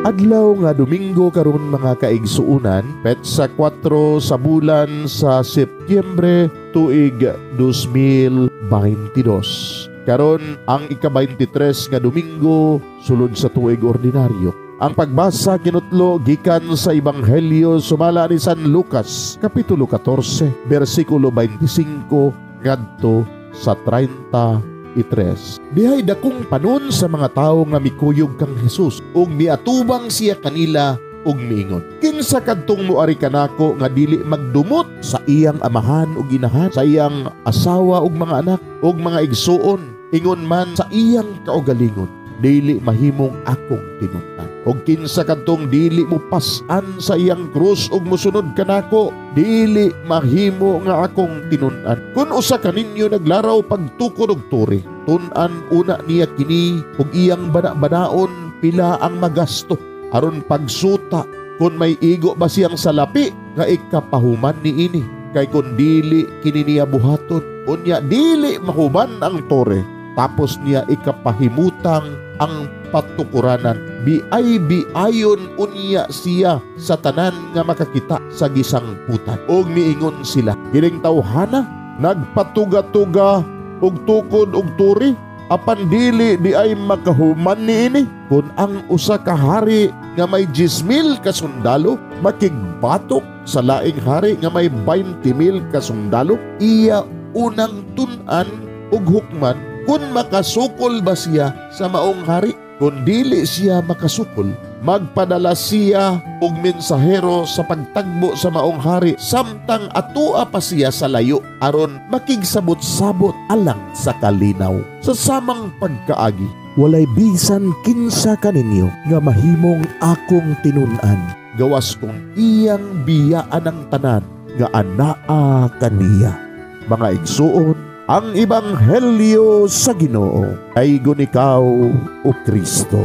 Adlaw nga Domingo karon, mga kaigsuonan, petsa 4 sa bulan sa Setyembre, tuig 2022. Karon ang ika-23 nga Domingo sulod sa tuig ordinaryo. Ang pagbasa kinutlo gikan sa Ebanghelyo sumala ni San Lucas, kapitulo 14, bersikulo 25 ngadto sa 33. Dihay dakong panon sa mga tawo nga mikuyog kang Hesus ug miatubang siya kanila ug miingon, "Kinsa kadtong moari kanako nga dili magdumot sa iyang amahan ug inahan, sa iyang asawa ug mga anak ug mga igsuon, ingon man sa iyang kaugalingon, dili mahimong akong tinun-an. Ug kinsa kadtong dili mo pas-an sa iyang krus ug mosunod kanako, dili mahimo nga akong tinun-an. Kun usa kaninyo naglaraw pagtukod og tore, tun-an una niya kini ug iyang bana-banaon pila ang magasto aron pagsuta kung may igo ba siyang salapi nga ikapahuman niini. Kay kun dili kini niya buhaton, unya dili mahuman ang tore, tapos niya ikapahimutang ang patukuranan. Biay-biayon unya siya sa tanan nga makakita sa gisangputan." Og miingon sila, "Kining tawhana nagpatuga-tuga og tukod og tore, apan dili diay makahuman niini. Kun ang usa ka hari nga may 10,000 ka sundalo makigbatok sa laing hari nga may 20,000 ka sundalo, iya unang tun-an ug hukman kung makasukol ba siya sa maong hari. Kung dili siya makasukol, magpadala siya og mensahero sa pagtagbo sa maong hari samtang atua pa siya sa layo aron makigsabot-sabot alang sa kalinaw. Sa samang pagkaagi, walay bisan kinsa kaninyo nga mahimong akong tinun-an gawas kung iyang biyaan ang tanan nga anaa kaniya." Mga igsuon, ang Ebanghelyo sa Ginoo. Daygon ikaw, o Kristo.